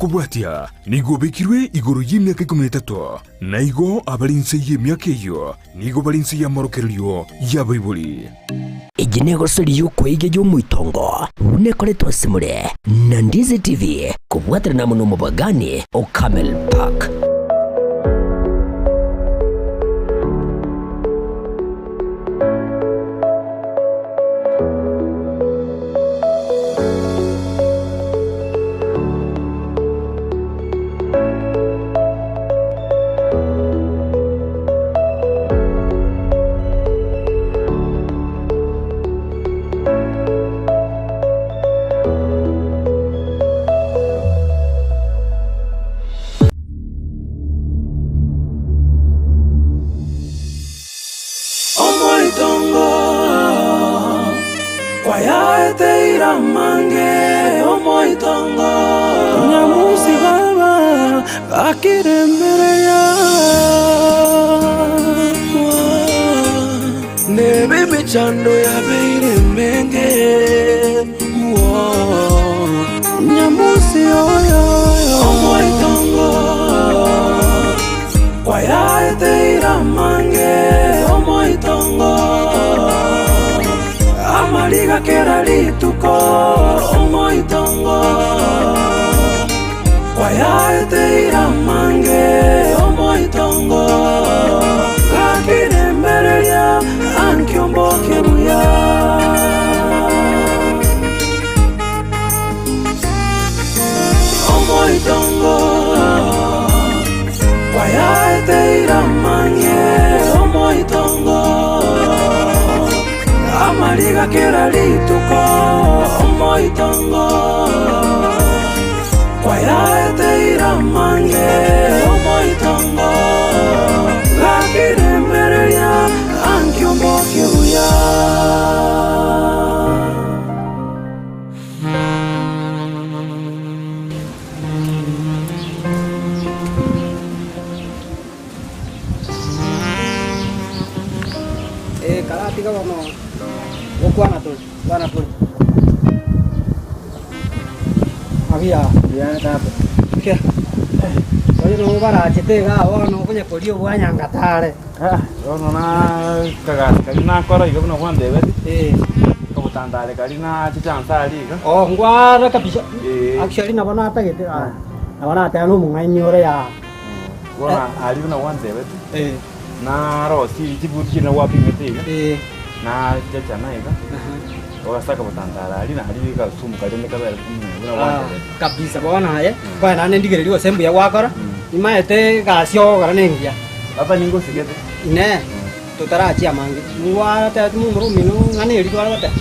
okobwatia nigo obekirwe igoro y'emiaka 13, na igo abare inse y'emiaka eyio nigo bare inse y'amorokererio y'abaibori. Eye negosori y'okweiga y'omoitongo buna ekoretwe ase more na Ndizi TV kobwaterana amo nomobagani o Camel Park. Omoitongo kwayaeteire amange, omoitongo. Nyamusi baba gakiremereria, Nebe emechando yabeire emenge, Nyamusi oyo, omoitongo. Kwayaeteire amange omoitongo, amariga kera rituko omoitongo. Kwayaeteire amange omoitongo, gakiremereria ankio mboke buya. Omoitongo kwayaeteire amang'e omoitongo amariga kera rituko omoitongo kwayaeteire amang'e omoitongo gakiremereria ankio mbokie buya. Eh, karatiga bono gokwana tore, kwana tore. Agiya. Buya tata. Kia. Oyo nabo barachete igaa bono okonya koria obwanyangatare. Ah, bono na kagasi karia nakora iga buna gwantebeti. Eh. Obotantare karia nachicha nse aria iga. Oh, ngware kabisa. Eh. Actually nabo natagete ah, nabo nateba na omong'aini ore yaa. Bono aria buna gwantebeti. Eh. Narosie chibuti chiria gwapimete iga. Eh. Nachechana iga. Ogasaka botantare aria na aria gasumu karia rende kabere buna gwantebeti. Kabisa bono aye, konya naende ndigereria gose mbuya gwakora, nimaete egasi ogokora nengiya. Tata ningosigete. Inee, totarachia amange, ngwatebeti momura omino ng'ana eria tware goteba?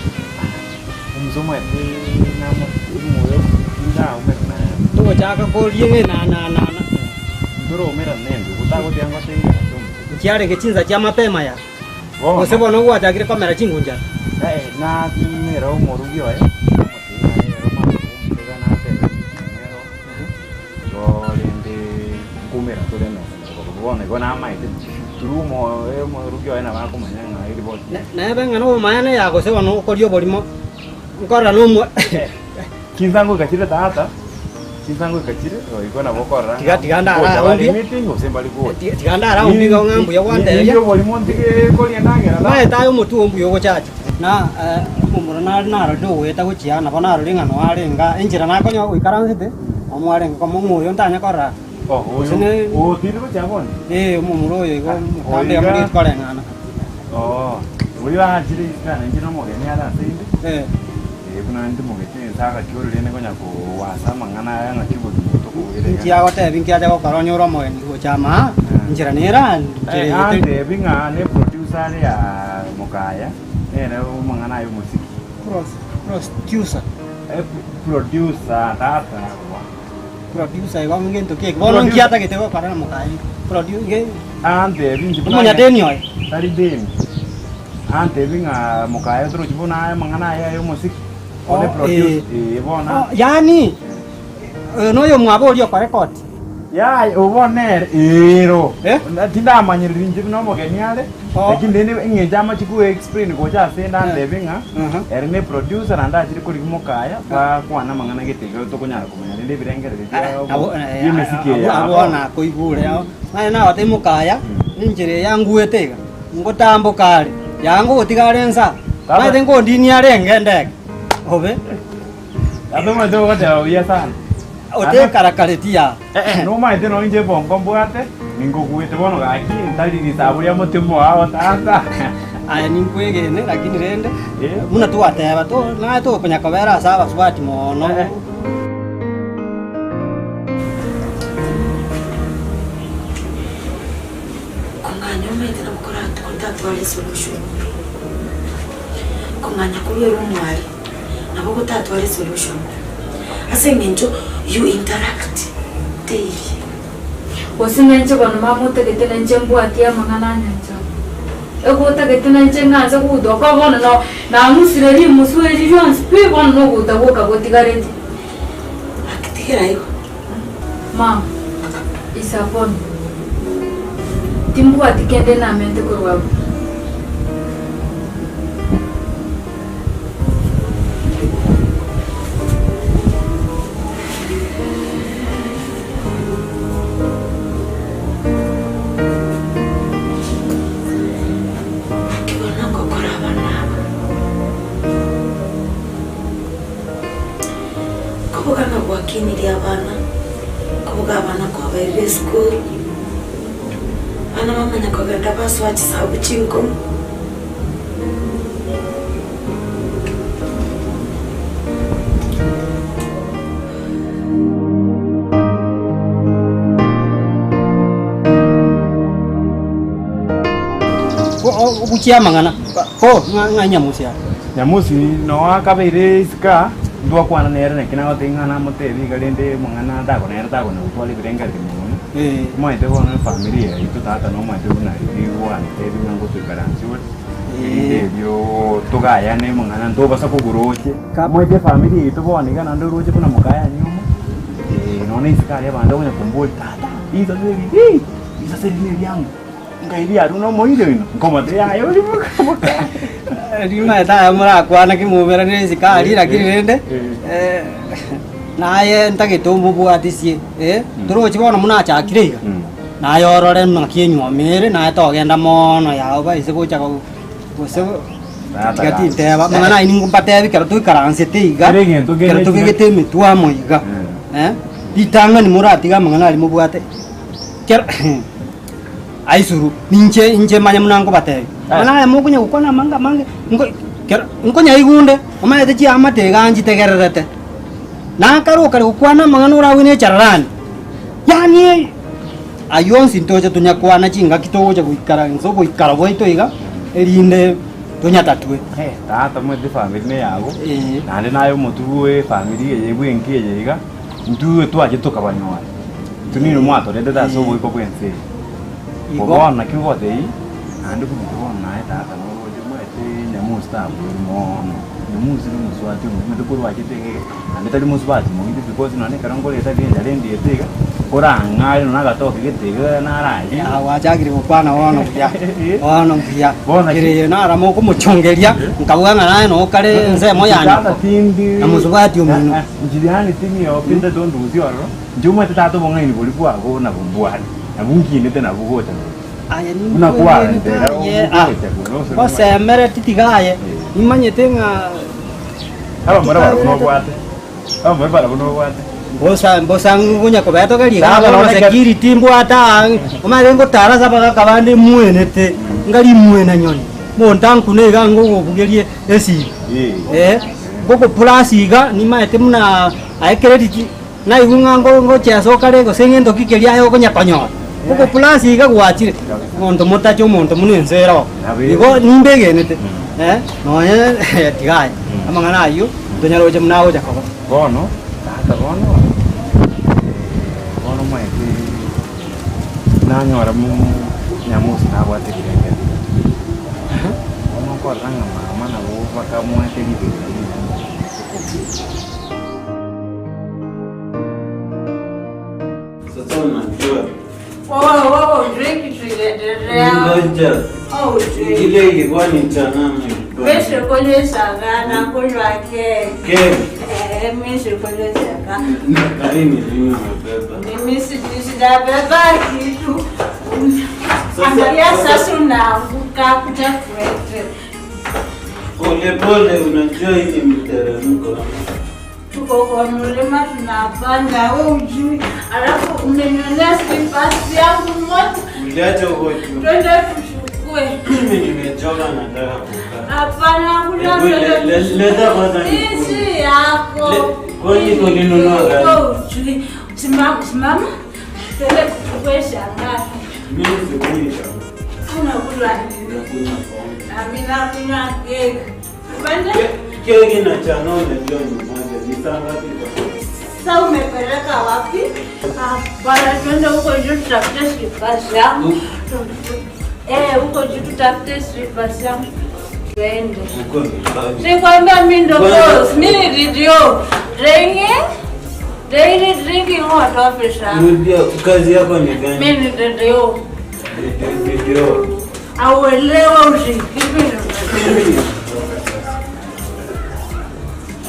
Omusa omwete namo omoyo tindaumera naye. Togochaka koria ng'a na na na na. Ntoromera nende ogotagotiga ngotebi ase omochie. Nchiarenge chinsa chia mapema ya, Bono. gose bono gwachakire komera chingunchara. Eh, natumera omorugi oye, omotebia ng'a nere omanye komotega natebe nero, igo rende nkoumera tore emesa nyarogoro. Bono igo namaete through omo omorugi oye nabo akomanya ng'a eripoti Ne- Nebe ng'a nobomaene ya gose bono okoria oborimo, nkorora nomwa Chinsango igachire tata, chinsango igachire, igo nabo okorora Tiga- tiga ndara ngocha bare aumbie. meeting gose mbari gocha. Tiga- tiga ndara aumbie igo ng'a mbuya gwantebia. Ninche oborimo ntige koria endagera tata. Omanyete aye omotwe oo mbuya ogochacha. Na omomura nare narorire ogoeta gochia nabo narorire ng'a noyo arenge aa enchera nakonya goikaransete, omwarenge koma ng'a oyo ntanye korora. Oh, Gose oyo ne- otindi gochia bono? Eh, omomura oyo igo Ah, motambe oyo iga- amoreti koreng'ana. Oo, oyo aachire isiko ane inche nomogeni are ase inde. Eh. Eh, buna ntimogete ense agakia rende konya kowasa amang'ana aya ng'aki obogima obo tokoboira iga. Inki agotebi nki acha gokora onye ore omogeni gocha ama aa, enchera nere aa, enchera Eh, eye teri. antebi ng'a ne producer are ya Mokaya, nere omong'ana aye omosiki. Pros- Prostucer. Eh, producer tata. Producer igo ngento ki eke? Bono nki atagete gokora na mokaye? Produ- ge- Antebi inche buna Omonyadeni oye. Tari deni. Antebi ng'a mokaye torochi buna aya amang'ana aya aya omosiki. One Oh, produce. eh. Eh, bono. Oh, yaani oyo noyo omwabo oria okorekodi. Yaya obo nere ero. Eh? Tindamanyereri inche buna omogeni are. Oh. Lakini rende eng'encho amache ko explain gocha ase ende antebie ng'a Aha. ere ne producer naende achire korigia mokaya bakwane amang'ana gete iga tokonyara komanya rende ebirengererio biabo bia emesiki eye Abwo yabo. bono nakoigure ao. Naye nagotebi mokaya, enchera eye yanguete iga, ngotamboka are, yango gotiga are nsa, Tata. maete nkondinia arenge endege, obe. Tata omanyete ogoteba buya sana. Otekarakareti yaa. Eh, nomaete nonya inche ebongo mbwate, ninkoguete bono gaki, ntari risabu ria motimo ao tata. Aye ninkwegene, lakini rende, Eh. buna twateba to naye tokonya kobera ase abasubati mono. Eh. Kong'anya omanyete nabo koratware esolution. Kong'anya korwa ere omware. Nabo gotatware solution ase eng'encho you interact daily. Gose nainche bono mama otagete nainche mbwatie amang'ana a nyanchama. Ego otagete nainche ng'anse gogotoka bono no nang'usire rimusu eri rionsi pi bono nogoeta gwoka gotigareti. Gaki tigera igo. Mama, isa bono, timbwati kende namente korwa abwo. Naki bono ngokora abana aba? Koboka ng'a gwakinirie abana, koboka abana kwabairire esukuru, abana bamanya kogenda basoa chisabu chinkong'u. Ogochia amang'ana ko ng'a nyamusi are. Nyamusi noo akabeire isiko ntwakwana nere naki nagotebia ng'a namotebie iga rende amang'ana ntagona nere tagona gotwara ebirengererio mono. Omanyete bono efamiri yaito tata nomanyete buna riria gwantebia ng'a ngotoikaransie ore. Erinde erio togayane amang'ana ntobasa kogura oche. Omanyete efamiri yaito bono iga naende oroche buna mokayani omo, nonya isiko aria abanto bakonya komboria tata risase eri rii, risase eri neriang'o? Nkai riarure na omoiri oino? Nkomotebia yaya oria moka. Rimaete aya morakwane ki moberanie isiko aria lakini rende naye ntagete omobwatisie torochi bono buna achakire iga. Naye orore naki enyuomo ere, naye togenda moono yao baise gocha gose tiga tinteba, amang'ana ayio nigo mbatebi ekero toikaransete iga, Kera egento kere ekero tobegete emetwe amo iga, ritang'ani moratiga amang'ana aria mobwate, kero aisuru, ninche inche manye buna nkobatebia, amang'ana aya mokonya gokwana amange amange, nko kero nkonyaigwa onde, omanyete chiamate iga nchitegererete, nakare okare gokwana amang'ana oragwe na echararani. Yaani ayio onsi ntoche tonyakwana chingaki togocha goikara inse ogoikara gwaito iga, erinde tonyatatwe. Tata omanyete efamiri neyago, Ee. naende naye omotwe bwe efamiri eye bwenka eye iga, intwe twacha tokabanyora, intwe nigo mwatoretete ase oboiko bwense eye. Igo. Bono naki ngotebia, naende komanya bono naye tata noroche omanyete nyamusi taboiri mono, nyamusi na omosubati omuya omanyete korwa achete iga iga. Naende tari mosubati moito because nonye ekero nkoreta rinda rende ete iga, korang'are nonye agatoke gete iga nararie. Ah, gwachakire gokwana bono buya, bono buya. Bono naki- Ere eye narama okomochongeria, nkabuga ng'a naye noo kare ensemo ya Tata nyoko. tindi Na mosubati omino. Eh, eh, inche yaani ting'iopi ntete ondusie ororo, inche omanyete tata obong'aini boria bwago nabwo mbwate, nabwo nkinete nabwo gocha gocha. Aye Buna ninkwegenete kwarentera aye, ah, ogocha gocha ose ngosemereti tiga aye, nimanyete ng'a Abamura barabwo nobwate, abamura barabwo nobwate. Mbosa mbosa ngonya kobetogeria iga Tata bono nonye ekero- security mbwate aa, omanyete ngotara ase abagaka bande mwenete, ngari mwena nyoni, monto ankune iga ngogobugerie esimi. Eh. Eh, ngokopurasi iga nimaete buna aye credit naigwe ng'a ngo ngochesa okare gose ng'ento ki keria aye okonya konyora, ngokopurasi iga gwachire, monto motache omonto buna ense ere oo. Igo nimbegenete, nonye tiga aye, amang'ana ayio, tonyare gocha buna agocha koba. Bono, tata bono, bono omanyete nanyora nyamosi nabwate ebirengererio. Bono nkorora ng'a mama nabo bakamoete riberera rinene. Ujui. Ile ilikuwa ni chang'aa ama ilikuwa Mimi ni- sikunywi chang'aa, nakunywa keki. Keki? Eh, mimi sikunywi chang'aa. Na hii ni nini umebeba? Mimi sijabeba kitu. Angalia sasa unaanguka kuja kwetu. Pole pole, unajua hii ni mteremko. Tuko kwa mlima tunapanda, wewe ujui. Alafu umenionea slippers yangu moja. Uliacha huko juu. Twende tuchukue. Mimi nimechoka, nataka kukaa. Hapana, kuna Hebu leta kwanza Hii si nikunywe. yako. Kwani ulinunua gani? Wewe ujui. Simama, simama. Twende tuchukue shangazi. Mimi sikunywi chang'aa. Unakula nini? Nakunywa pombe. Na mimi nakunywa keki. Twende. Keki na chang'aa unajua ni moja. Ni saa ngapi kwa? Sasa umepeleka wapi? Bwana, twende huko juu tutafute slippers yangu. Eh, huko juu tutafute slippers yangu. Twende. Huko ni mbali. Sikwambia mimi ndo Kwanza- boss, mimi ni DDO. Drinking? Daily drinking hot officer. Rudia, kazi yako ni gani? Mimi ni DDO. Ndio. Auelewa usikipi.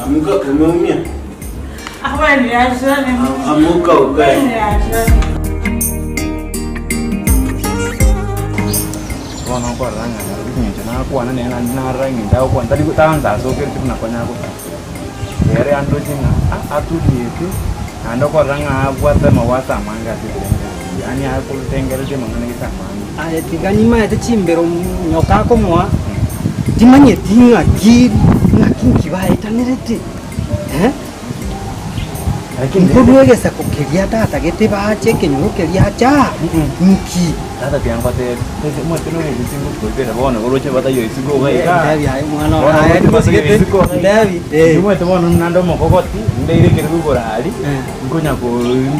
Amuka, umeumia? Hapa ni achane. Amuka ukae. Ni achane. Bono nkorora ng'a naro eng'encho nakwana nere naende narora eng'encho agokwana tari taansasokereti buna konya gokwana. Ere andoche ng'a ah aturiete, naende okorora ng'a abwate amawaso amange ase ebirengererio yaani akotengereria amang'ana gete amange. Aye tiga nimaete chimbero nyoka akomoa, timanyeti ng'aki ng'aki nki baetanerete eh? Nkorwa egesaku keria tatagete bache ekenyoro keria acha nki? Tata tiga ngotebie, omanyete na omogusi ngokoibera bono oroche bataiyo isiko iga iga. Ndebi aye omwana Bono one, aye oroche bataiyo ntosigete, isiko iga iga. ndebi, eh. Omanyete bono naende omokogoti, ndeire ekerogo igoro aria, nkonya ko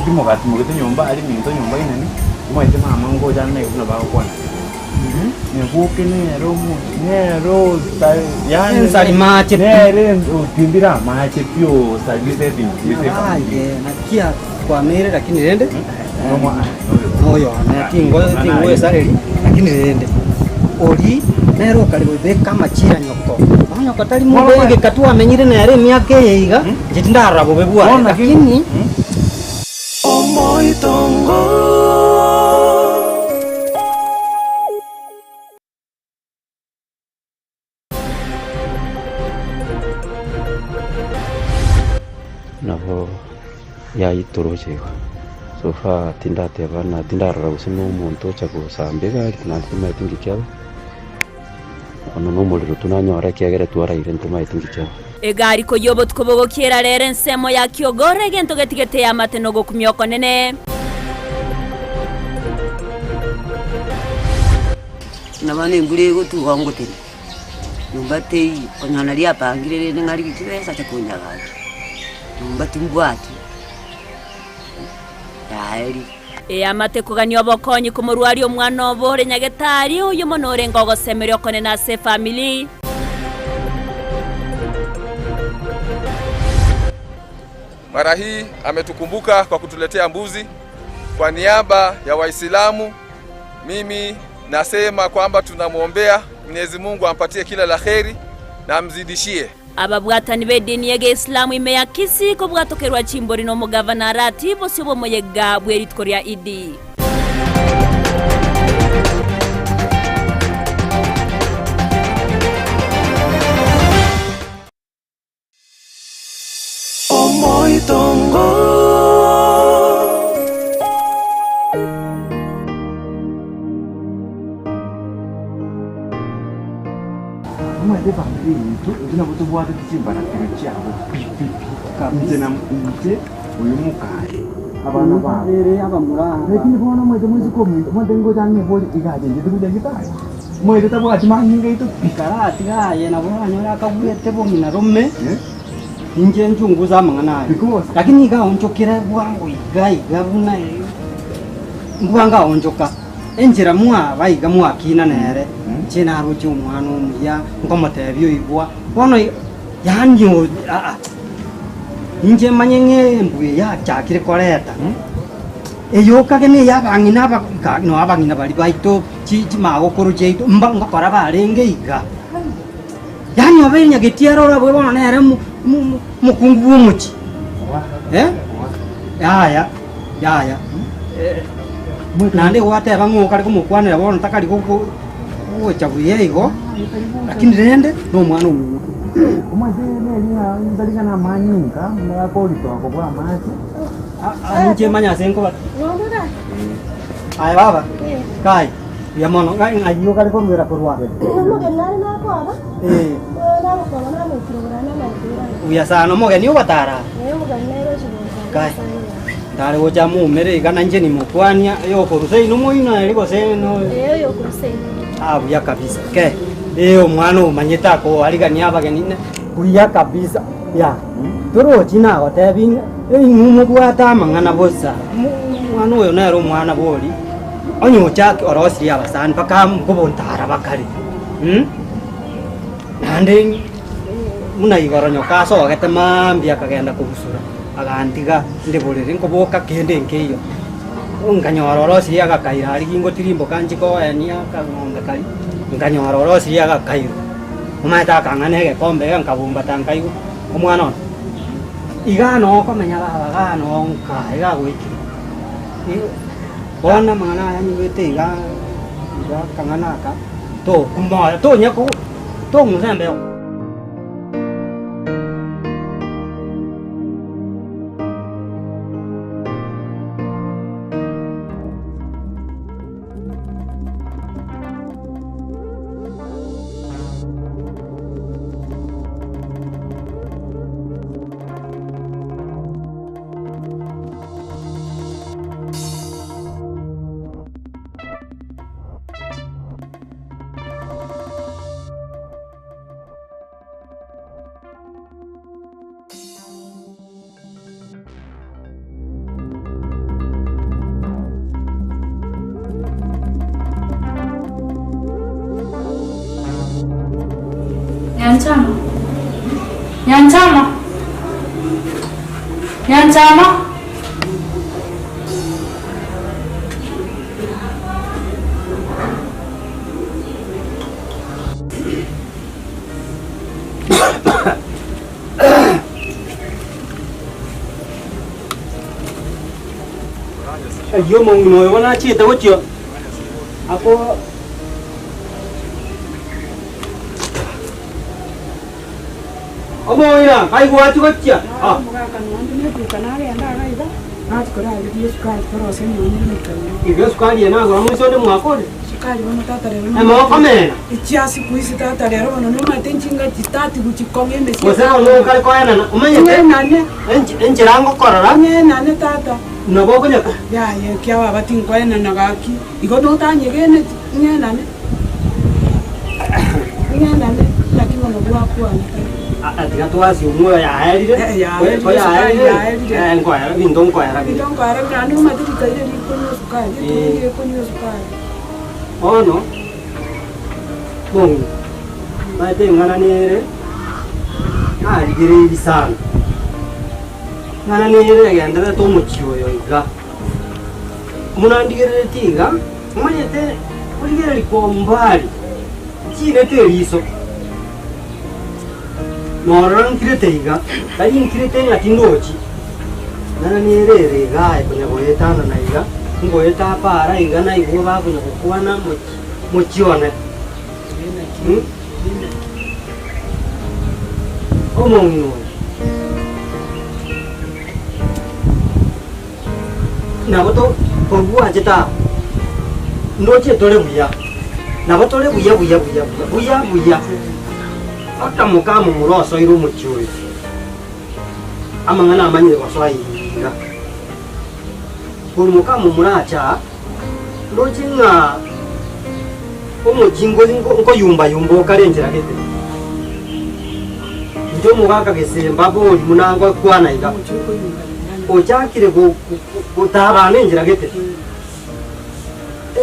ntimoka timogete nyomba aria minto nyomba inene, omanyete mama ngocha naye buna bagokwana. Nyaboke nere omo nere osa yaani Ensari mache pi. nere otimbire amache pi osarire ebinto bise efamiri. Aye, naki akwamire lakini rende noyo one tingo tingoesareri lakini rende ori nere okare goibeka amachira nyoko bono nyoko tari mobe egeka twamenyire nere emiaka eye iga inche tindarora bobe bwaye lakini Omoitongo. Nabo yaitoroche igo. So far tindateba na tindarora gose na omonto ocha gosamba egari naende timaeti nki kiaba, bono na omorero tu nanyora ekiagera twaraire ntomaeti nki kiaba. Egari koyia obotuko bogokiera rero ensemo ya kiogoro egento getigete eamate nogokumia okonene. Buna bono embura egotwa igo ngotenya, nyomba teiyo, konyora naria apangire rende ng'arigi chibesa ache konyagacha, nyomba timbwati, yaerire. Eamate kogania obokonyi komorwaria omwana obo ore nyagetari, oyio mono orenge ogosemeria okonene ase efamiri. Mara hii ametukumbuka kwa kutuletea mbuzi. Kwa niaba ya Waislamu, mimi nasema kwamba tunamwombea Mwenyezi Mungu ampatie kila la kheri na amzidishie. Ababwatani b'edini y'Egeisilamu ime ya Kisii kobwatokerwa chimbori n'omogavana Arati bosio bw'omoyega bw'erituko ria Idi. Omoitongo. Omanyete efamiri yaito intwe nabo tobwate chimbaratero chiabo pi pi pi. Inche na inche oyo mokaye abana babo. Lakini bono omanyete moiseke ominto omanyete ngocha ng'ebori iga achenchete gochia gitari. Omanyete tabwati manyinga aito pi. Karatiga aye nabo oranyore akagwete bong'ina rome, inche nchunguze amang'ana aya. Lakini iga aonchokire bwango iga iga buna mbwango aonchoka. Enchera mwaba iga mwakina nere, inche naroche omwana omuya, nkomotebia oigwa, bono yaani aa, inche manye ng'a embwa eye yachakire koreta. Eye okage neye abang'ina aba iga no abang'ina baria baito chi chimagokoro chiaito mba ngokora barenge iga. Yaani obe nyageti ere orabue bono nere mo mo mokungu bwa omochie eh, yaya yaya naende gwateba ng'a okare komokwanera bono takari gogo gocha buya igo, lakini rende na omwana omino. Omanyete neri ng'a ntari ng'a namanyinga buna gakoritoa kobua amache. Inche manye ase nkoba. Aye baba, kai, buya mono, ng'ai ng'ai okare koruera korwa? Eh. Buya sana, omogeni ogotara? Kai, ntare gocha moumere iga nainche nimokwania, oyokorusa ino moino eri gose no Ah, buya kabisa, ke, eh omwana omanyete akoarigania abageni ne, buya kabisa, ya. Torochi nagotebi ng'a inwe mobwate amang'ana bosa, omwana oyo nere omwana bori, onye ochake orosirie abasani mpaka nkobontara bakare mh, naende buna igoro nyoka asogete mambia akagenda kobusura, agantiga inde borere nkoboka kende nkeiyo, nkanyora orosirie agakairo aria gingotirimboka nchie koenia akang'ombe karia, nkanyora orosirie agakairo. Omanyete akang'ana egekombe iga nkabumbata nkaigwa omwana one, igaa noo okomenya baba igaa noo nka iga agoikire. Bono amang'ana aya nyigwete iga iga akang'ana aka tokumoyo tonya ko tong'usa embeo. Nyanchama, Nyanchama, Nyanchama. Ayio omong'ina oyo bono achiete gochia ako Omong'ina nkai gwachia gochia? Ah. Igo esukari eye nagora moise onde mwakore? Sukari bono tata rero Emokomena. Echia siku hizi tata rero bono nomanyete nchinga chitati gochikong'a emesie Gose bono okare koenana omanyete Ng'enane. ench- enchera ngokorora Ng'enane tata. nabo okonya Yaya ekia baba tinkoenana gaki igo notanyegeneti ng'enane ng'enane naki bono gwakwana tata. Ah, tiga twasi omwoyo yaerire Eh, yaerire, Ko yaerire, sukari yaerire. eh, nkoera ebinto nkoera bire. Ebinto nkoera bire naende omanyete rikaire rikonywa esukari, Eh. rikonywa ekonywa esukari. Bono, mong'ina, omanyete eng'ana nere narigereirie sana, eng'ana nere egendererete omochie oyo iga, buna ndigereretie iga, omanyete origereria kwa umbali, chinete eriso, Norora nkirete iga, tari nkirete ng'a tindochi, nana nere ere iga aye konya goetanana iga, ngoeta apara iga naigwe bakonya gokwana mochi mochie one. Hmm? Omong'ina oyo nabo to torwanchete aba, ndoche tore buya, nabo tore buya buya buya buya buya buya. Mpaka mokamomura osoire omochie oyo, amang'ana amanyire gosoa iga. Korwa mokamomura ache aa, ndoche ng'a omochie nko nkoyumba-yumba okare enchera gete. Inche omogaka gesemba bori buna ngokwana iga, ochakire go- go- gotabana enchera gete.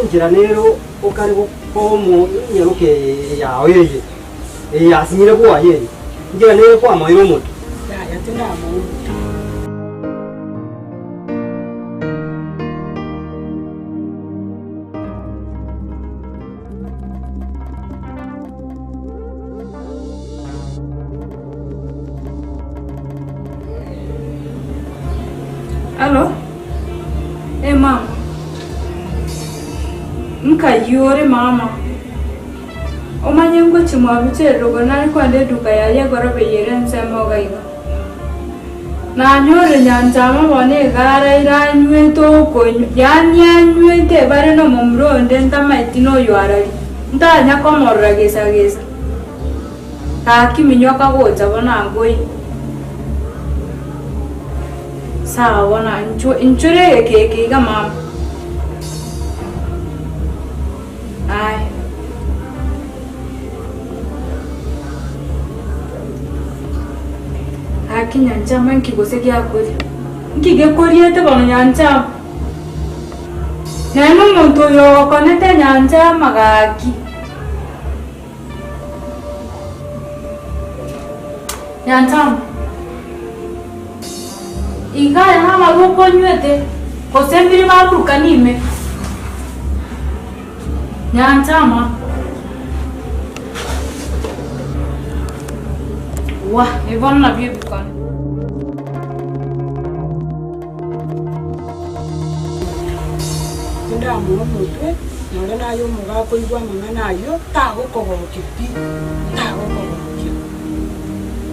Enchera nero okare gokoa omonyaroke yao eye, eye yasinyire bwoye eye, enchera nere kwamoeire omote. Yaya tindamoa omote. Eh mama, nkayio ore mama, omanye ngochia mwabucha erogo nare kogenda eduka yaye egoroba eye ere ensemo iga iga. Nanyorire nyanchama bono egara ere anywete okonywa, yaani anywete bare nomomura onde ntamaeti noyo arari, ntanya komorora gesa gesa. Gaki minyoka gocha bono angoe. Sawa bono inchuo inchore egeka eke iga mama. Aya. Gaki nyanchama nki gose giakoria? Nki gekoriete bono nyanchama? Naende omonto oyo ogokonete nyanchama gaki. Nyanchama, iga aya namarwa okonywete, gose mbiri baburukani ime? Nyanchama, Wah, ebi bono nabio ebikone. Tindamoa omotwe, nonye naye omogaka oigwe amang'ana ayio, tagokogokia pi, tagokogokia.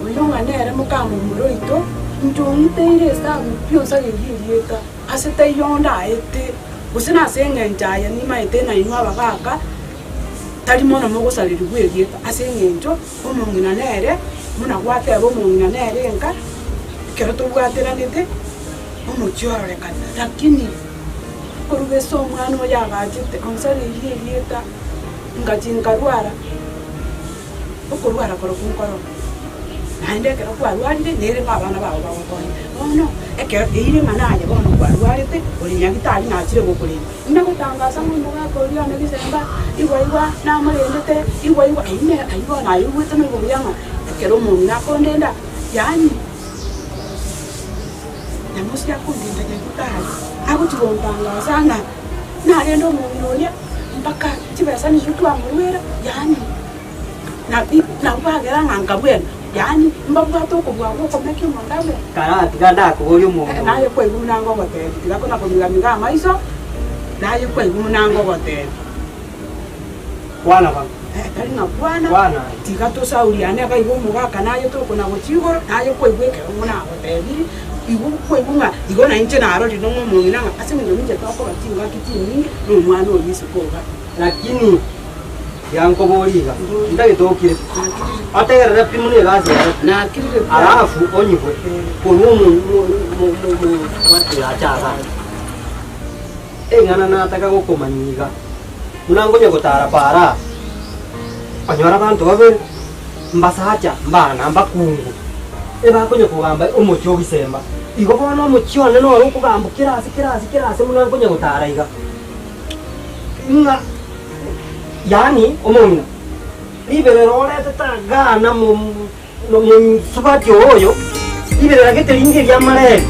Oyio ng'a nere mokamomura oito, inche ong'iteire esabu pi onsagerie erieta, ase taiyo onde aete, gose nase eng'encho aye nimaete nainwe abagaka, tari mono mogosarerigwa erieta, ase eng'encho omong'ina nere, buna gwateba omong'ina nere enka, ekero tobwateranete, omochie ororekane. Lakini korwa ase omwana oyo agachete onsareirie erieta, ngachia nkarwara, okorwara korokwo nkororo. Naende ekero kwarwarire, nere ng'a abana bao bagokonya. Bono, ekero eire ng'a naye bono kwarwarete, ore nyagitari nachire gokorenda. Ndagotangasa ng'a omogaka oria one risemba, igwa igwa namorendete, igwa igwa, ayio nere ayio bono aigwete noigwa buya ng'a ekero omong'ina akondenda, yaani Nyamosi akondenda nyagitari, agochia gontangasa ng'a narende omong'ina oria mpaka chibesa nigo twamoruera, yaani nabwo bagera ng'a nkabwena, yaani mbabwate okobua gwa okomekia omonto abwene. Karatiga ndakoborie omonto oyo. Naye kwaigwa buna ngogotebia, tiga kona komiga-miga amaiso, naye kwaigwa buna ngogotebia. Kwana bono. Tari ng'a kwana, Kwana aye. tiga tosauriane iga igo omogaka naye tokona gochia igoro, naye kwaigwa ekero buna nagotebirie, igo kwaigwa ng'a igo nainche narorire ng'a omong'ina ng'a ase eng'encho ninche tokoba chingaki chinyinge na omwana oyio isiko iga. Lakini yankoboria iga, ntagete okire, otegerere pi buna egasi yaye pi, Nakirire pi. alafu onyigwe korwa omoacha igaa. Eng'ana nataka gokomanyia iga, buna nkonya gotara para aa, onyore abanto babere, mbasacha, mbana, mbakungu, ebakonya kogamba omochie o Gisemba. Igo bono omochie one noro okogambwa kera ase kera ase kera ase buna nkonya gotara iga, ng'a yaani omong'ina, riberera oretete agana nomosubati oo oyo, riberera gete ringe ri'amareri.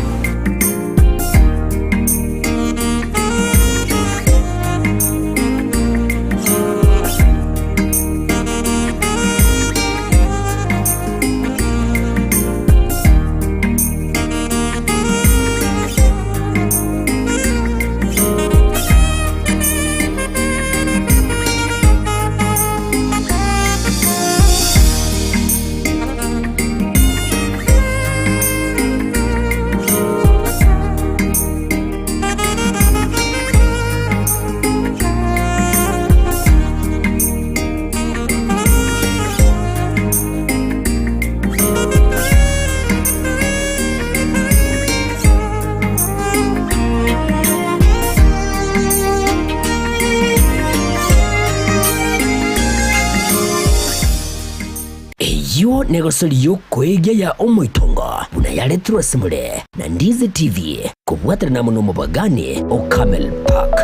Eyio negosori y'okoegia ya omoitongo buna yaretirwe ase more na Ndizi TV kobwaterana amo nomobagani o Camel Park.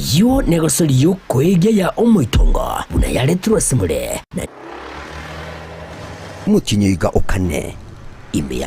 Eyio negosori y'okoegia ya omoitongo buna yaretirwe ase more na. Omotienyi oiga o kane, ime ya.